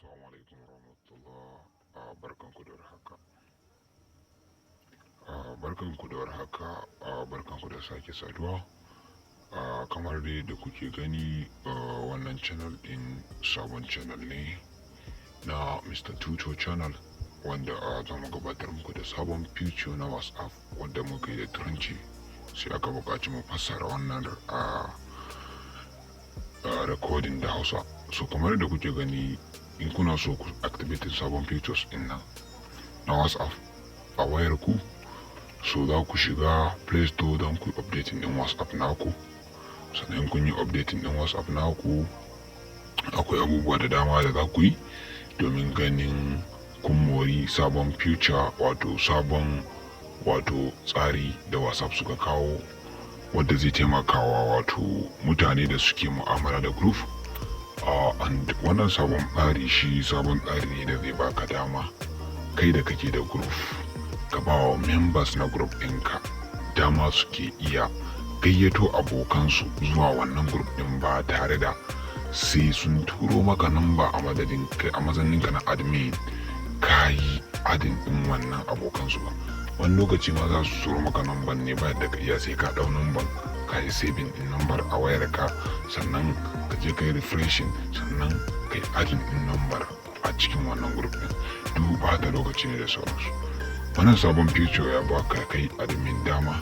Assalamu alaikum warahmatullah. Barkanku da warhaka. Barkanku da warhaka. Barkanku da sake saduwa. Kamar dai da kuke gani, wannan channel din sabon channel ne na Mr. Tuto channel, wanda za mu gabatar muku da sabon feature na WhatsApp wanda muka yi da Turanci, sai aka buƙaci mu fassara wannan recording da Hausa. So kamar da kuke gani, in kuna so ku activate sabon features din nan na WhatsApp a wayar ku, so za ku shiga Play Store don ku updating din WhatsApp naku. Sannan kun yi updating din WhatsApp naku, akwai abubuwa da dama da za ku yi domin ganin kun mori sabon feature, wato sabon wato tsari da WhatsApp suka kawo, wadda zai taimakawa wato mutane da suke mu'amala da group. And wannan sabon tsari, shi sabon tsari ne da zai baka dama, kai da kake da group, ka ba wa members na group ɗinka dama suke iya gayyato abokansu zuwa wannan group ɗin ba tare da sai sun turo maka namba a madadin kai a mazauninka na admin ka yi adding ɗin wannan abokansu ba. Wani lokaci ma za su turo maka namban ne, ba yadda ka iya, sai ka ɗau namban, ka yi saving ɗin nambar a wayar ka, sannan ka je ka yi refreshing, sannan ka yi adding ɗin nambar a cikin wannan group ɗin. Duk bata lokaci ne da sauransu. Wannan sabon feature ya baka kai admin dama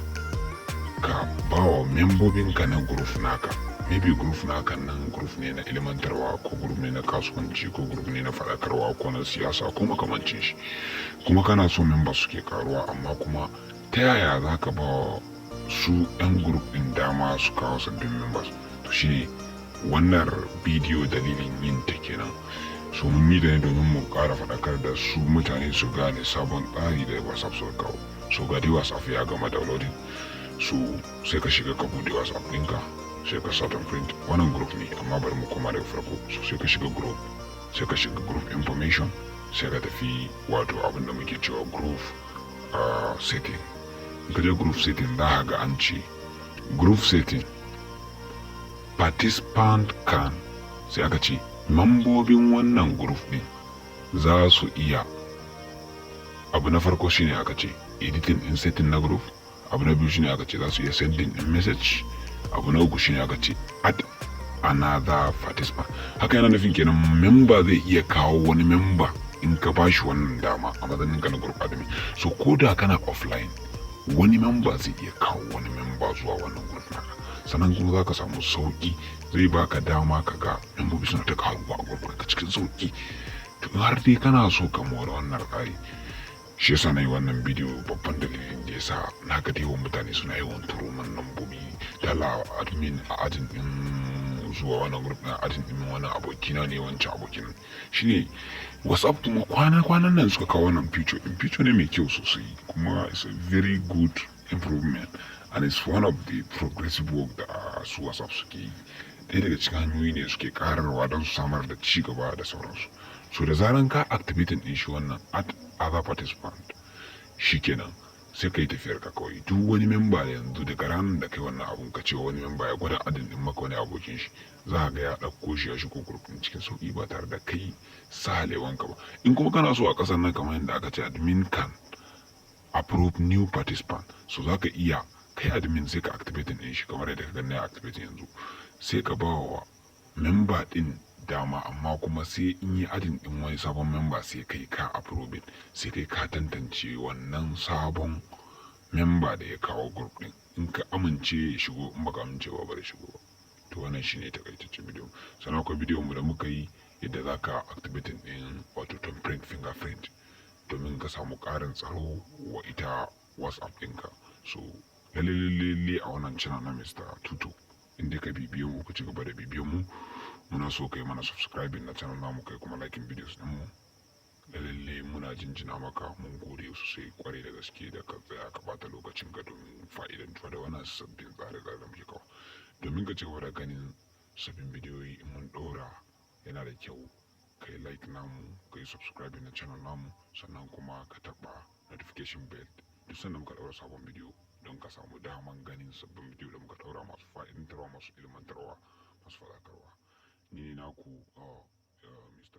ka ba wa membobinka na group naka, maybe group naka nan group ne na ilimantarwa, ko group ne na kasuwanci, ko group ne na faɗakarwa, ko na siyasa, ko makamancin shi, kuma kana so members suke karuwa, amma kuma ta yaya za ka ba su 'yan group ɗin dama su kawo sabbin members? To shine wannan bidiyo, dalilin yin ta kenan. So mun yi da ne domin mu ƙara faɗakar da su mutane su gane sabon tsari da WhatsApp suka kawo. So ga dai WhatsApp ya gama downloading. So sai ka shiga ka buɗe WhatsApp ɗinka, sai ka sa print. Wannan group ne, amma bari mu koma daga farko. So sai ka shiga group, sai ka shiga group information, sai ka tafi wato abin da muke cewa group setting. In ka je group setting, za ka ga an ce group setting, participant can, sai aka ce mambobin wannan group din za su iya: abu na farko shine aka ce editing in setting na group, abu na biyu shine aka ce za su iya sending in message, abu na uku shine aka ce add another participant. Haka yana nufin kenan member zai iya kawo wani member in ka bashi wannan dama a matsayin ka na group admin. So ko da kana offline, wani member zai iya kawo wani member zuwa wannan group naka. Sannan kuma za ka samu sauki, zai baka dama ka ga membobi suna ta karuwa a group ka cikin sauki. To har dai kana so ka more wannan tsari, shi yasa na yi wannan bidiyo. Babban dalilin da yasa na ga yawan mutane suna yawan turo man lambobi dala admin a adding din zuwa wannan group na, adding din wani abokina ne, wancan abokin shine WhatsApp. Kuma kwana kwanan nan suka kawo wannan feature din. Feature ne mai kyau sosai, kuma it's a very good improvement and it's one of the progressive work da su WhatsApp suke yi. Ɗaya daga cikin hanyoyi ne suke kararwa don su samar da ci gaba da sauransu. So da zaran ka activating din shi wannan add other participant, shikenan sai ka yi tafiyar ka kawai. Duk wani memba yanzu, daga ranar da kai wannan abun, ka ce wani memba ya gwada adding din maka wani abokin shi, za ka ga ya ɗauko shi ya shigo group din cikin sauki ba tare da kai sahalewanka ba. In kuma kana so, a ƙasar nan kamar yadda aka ce admin can approve new participant, so za ka iya kai admin sai ka activating din shi kamar yadda ka gani activating yanzu, sai ka ba wa memba din dama, amma kuma sai in yi adding din wani sabon memba, sai kai ka approving, sai kai ka tantance wannan sabon memba da ya kawo group din. In ka amince ya shigo, in baka amince ba, bari shigo ba. To wannan shine takaitaccen bidiyo. Sannan akwai bidiyon mu da muka yi yadda zaka activating din wato thumbprint, fingerprint, domin ka samu ƙarin tsaro wa ita WhatsApp ɗinka. So lalle lalle a wannan channel na Mr. Tuto, inda ka bibiyo mu, ku ci gaba da bibiyo mu, muna so kai mana subscribing na channel namu, kai kuma liking videos din mu. Lalle muna jinjina maka, mun gode sosai kwarai da gaske da ka tsaya ka bata lokacin ka domin fa'idantuwa da wannan sabbin tsare-tsare da muke kawo. Domin ka ci gaba da ganin sabbin bidiyoyi in mun ɗora, yana da kyau kai like namu, kai subscribe na channel namu, sannan kuma ka taɓa notification bell duk sanda muka ɗaura sabon bidiyo, don ka samu daman ganin sabbin bidiyo da muka ɗaura masu fa'idantarwa, masu ilmantarwa, masu faɗakarwa. Ni ne naku Mr.